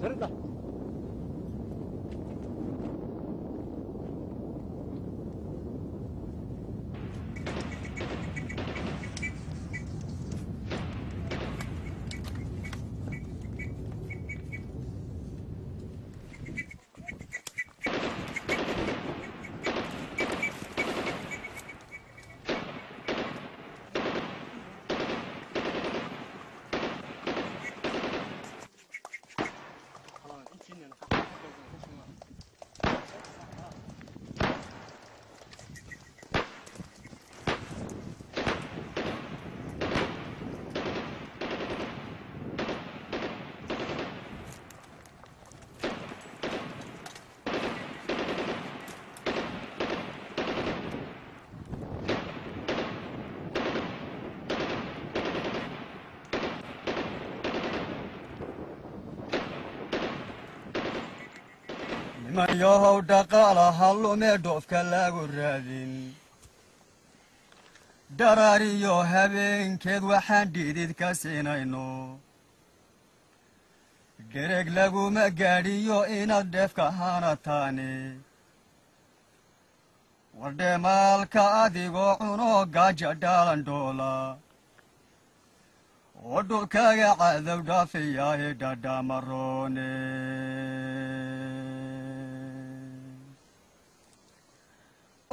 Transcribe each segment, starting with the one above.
잘했다. Nimanyahow dhaqaalaha lumee dhoofka lagu raadin dharaariyo habeenkeed waxaan dhidid ka siinayno dhereg laguma gaadhiyo inaad dheefka hanataane wardheemaalka adigoo cuno gaaja dhaalandhoola oo dhulkaaga cadow dhaafiyaahe dhadhamaroone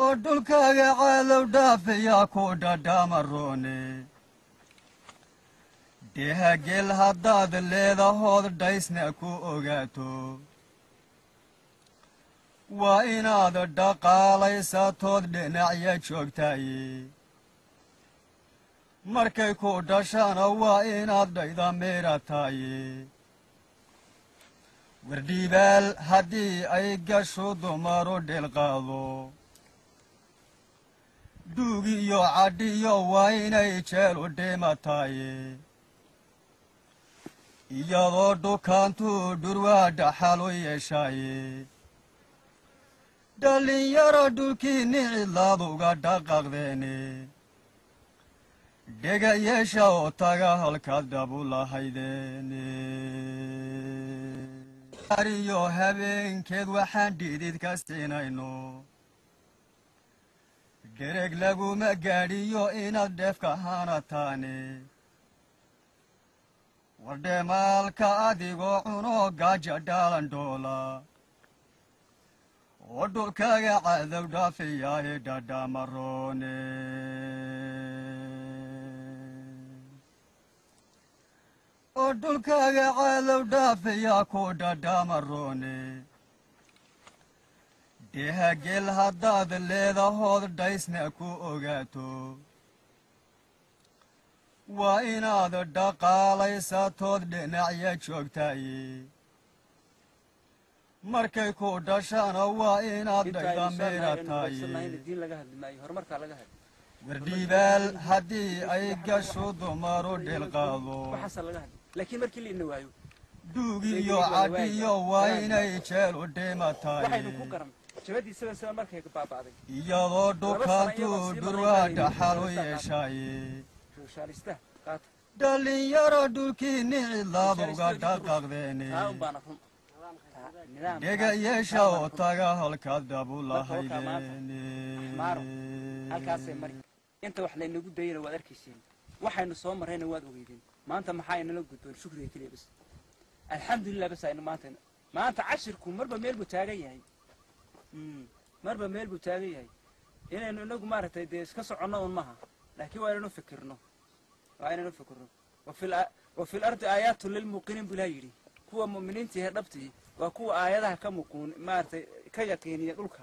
oo dhulkaaga cadow dhaafiyaa ku dhadhamaroone dhehagel haddaad leedahood dhaysna ku ogaato waa inaad dhaqaalaysatood dhinacya joogtaaye markay ku dhashana waa inaad dhayda meerataaye wardhiibaal haddii ay gasho dumaru dhilqaado duugiyo cadhiyo waa inay jeel u dhimataaye iyadoo dhukaantuu dhurwaa dhaxal u yeeshaaye dhallinyaro dhulkiinni cidlaad uga dhaqaqdeene dhega yeesha oo taga halkaad dhabu lahaydeene ariyo habeenkeed waxaan dhidid ka siinayno dhereg laguma gaadhiyo inaad dheefka hanataane wardheemaalka adigoo cuno gaaja dhaalandhoola oo dhulkaaga cadow dhaafiyaahe dhadhamaroone oo dhulkaaga cadow dhaafiyaa ku dhadhamaroone dhehagel haddaad leedahood dhaysna ku ogaato waa inaad dhaqaalaysatood dhinacya joogtaaye markay ku dhashana waa inaad dhayda meerataaye wardhiibaal haddii ay gasho dumaru dhilqaado duugiyo cadhiyo waa inay jeel u dhimataaye iyadoo dhukaantuu dhurwaa dhaxal u yeeshaaye dhallinyaro dhulkiinni cidlaad uga dhaqaqdeene dhega yeesha oo taga halkaad dhabu lahaydeene halkaasay mari inta wax laynagu dayana waad arkayseen waxaynu soo marrayna waad ogeydeen maanta maxaa inala gudboon shukriga keliya bas alxamdulilah bas aynu maanta cashirku marba meel buu taagan yahay marba meel buu taagan yahay inaynu inagu maaragtay dee iska soconno un maha laakiin waa inaynu fikirno wa fi lardi aayaatun lilmuuqiniin buu ilaha yidhi kuwa mu'miniinta ee dhabtii waa kuwa aayadaha ka muquun maaragtay ka yaqiiniya dhulka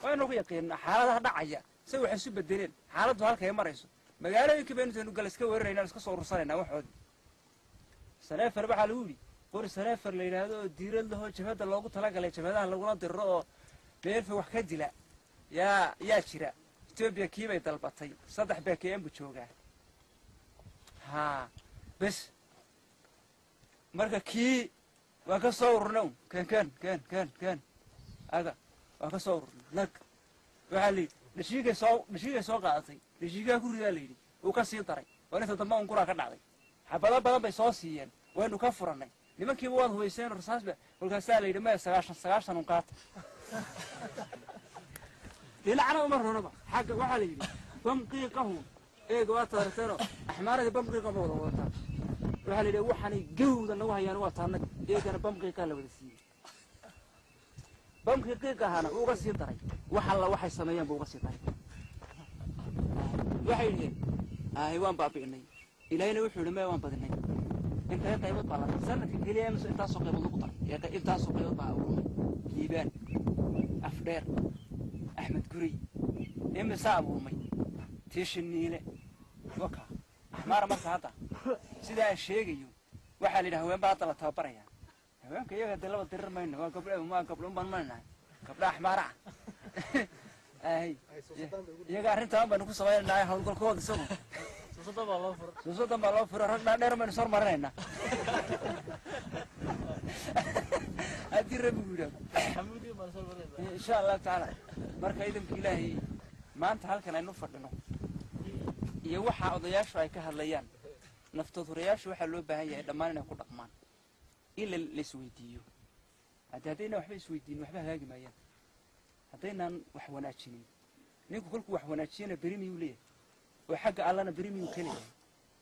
waa inuu ku yaqiinna xaaladaha dhacaya say wax isu bedeleen xaaladdu halkay marayso magaalooyinka baynu intaynu gal iska weerarayna iska soo urursanaynaa waxoodii saneefar waxaa lagu yidhi qori saneefar la yidhaahdo oo diirad lahoo jabhadda loogu talagalay jabhadaha lagula dirro oo meelfa wax ka dila yaa jira etoobiya kiibay dalbatay 3 bkm buu joogaa haa bes marka kii waan ka soo ururnay un ken ken ken ken ken aga waan ka soo ururnay nag waxaa la yidhi dhashiigay soo qaadatay dhashiigaa ku ridaa la yidhi wuu ka sii daray waa inta dambe unguraa ka dhacday xabado badan bay soo siiyeen waynu ka furannay Nimankiiba waad hubayseen rasaasba. Kolkaasaa la yidhi maya, 90 90 un qaata. Dhinacna uma ronaba xagga. Waxaa la yidhi bam qiiqahu eega waa taarteeno axmaaradii bam qiiqa ma wada wadataa. Waxaa la yidhi waxaanay gawda nagu hayaan waa taanag, eegana bam qiiqaa la wada siiyey. Bamkii qiiq ahaana uga sii daray, wax alla waxay sameeyeen buu uga sii daray. Waxay yidhaheen ahay waan baabi'inay. Ilaahayna wuxuu yidhi maya, waan badinay. Intee qaybood baa la sanadka keliya mise intaasoo qaybood lagu daray? Intaasoo qaybood baa abuurmay. Liibaan, Afdheer, Axmed Gurey, imisaa abuurmay? Tiishiniile waka axmaara. Marka hadda sidaa aan sheegayo waxaa la yidhi haween baa hadda la tababaraya. Haweenka iyaga dee laba dirir mayno, waa gabdho, waa gabdho un baan marnahay, gabdha axmaara ah. Ay iyaga arrintaan baynu ku samaynaynaa howlgalkooda isagu suusadan baa loo furo. Rag dhaadheer baynu soo marinaynaa haddii Rabbigu yidhaahdo, insha Allahu tacaala. Marka idamka Ilaahay maanta halkan aynu fadhino iyo waxa odayaashu ay ka hadlayaan, naftoodhurayaashu waxaa loo baahan yahay dhammaan inay ku dhaqmaan, in la isweydiiyo. Haddayna waxba isweydiinin, waxba hagaagi maayaan. Haddaynaan wax wanaajinin, ninku kolkuu wax wanaajiyana beri miyuu leeyahay? Oo xagga Allana beri miyuu ka leeyahay?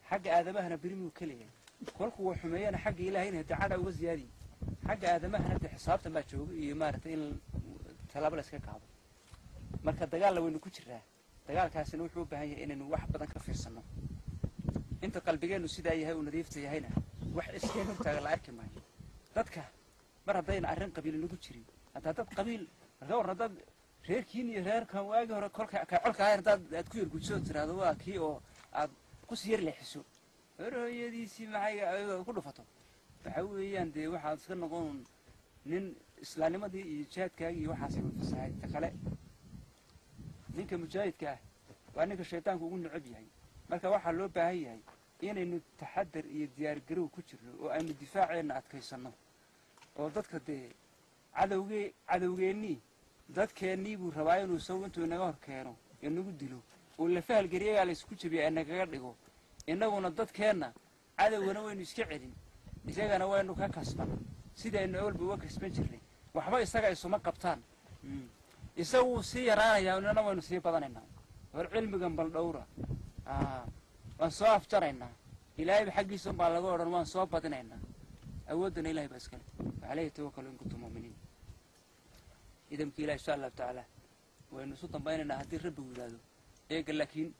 Xagga aadamahana beri miyuu ka leeyahay? Kolkuu wax xumeeyana xagga Ilaahayna dee cadha uga ziyaadiy, xagga aadamahana dee xisaabtan baa jooga iyo maaragtay in tallaabo la iska qaado. Marka dagaalla waynu ku jiraa, dagaalkaasina wuxuu u baahan yahay inaynu wax badan ka fiirsanno. Inta qalbigeennu sidaa yahay uu nadiifta yahayna, wax iskeen hortaaga la arki maayo dadka. Mar haddayna arrin qabiil nagu jirin, haddaa dad qabiil marka warran, haddaad reerkiin iyo reerkan waagii hore kolka ka colka ahayn haddaad aad ku yargujiso, tiraahdo waa kii oo aad kusii yar leexiso, hore hooyadiisii maxay ku dhufato, waxa weeyaan dee waxaad iska noqon nin islaamnimadii iyo jihaadkaagii iyo waxaasay fasahay. Ta kale, ninka mujaahidka ah waa ninka shaydaanku ugu necab yahay. Marka waxaa loo baahan yahay inaynu taxadar iyo diyaargarow ku jirno oo aynu difaaceenna adkaysanno, oo dadka dee cadowgee cadowgeennii dadkeennii buu rabaa inuu isagu intuu inaga hor keeno inagu dilo oo la fahalgeliyagaa la isku jabiya inagaga dhigo. Innaguna dadkeenna cadowgana waynu iska celin, isagana waynu ka kasban sidaynu awalba uga kasban jirnay. Waxba isaga isuma qabtaan, isagu wuu sii yaraanayaa, inana waynu sii badanaynaa. Hor cilmigan bal dhowra, waan soo afjaraynaa. Ilaahayba xaggiisa unbaa laga odhan, waan soo badinaynaa. Awooddana Ilahay baa iskale. Wacalayhi tawakalu in kuntum mu'miniin. Idamka Ilahi insha Allahu tacaala waynu isu dambaynaynaa haddii Rabbigu yidhaahdo. Eega laakiin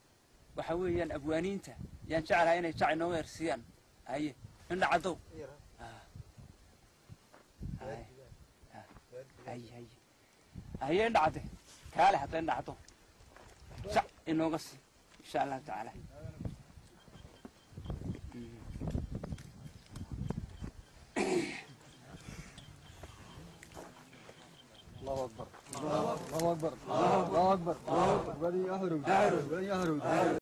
waxa weeyaan abwaaniinta yaan jeclahay inay jac inooga hersiiyaan. Haye, indha caddow. Haye haye haye, indha cadde kaale, hadda indha caddow jac inooga sii insha Allahu tacaala. الله أكبر، الله أكبر، الله أكبر. غادي يهرب، غادي يهرب.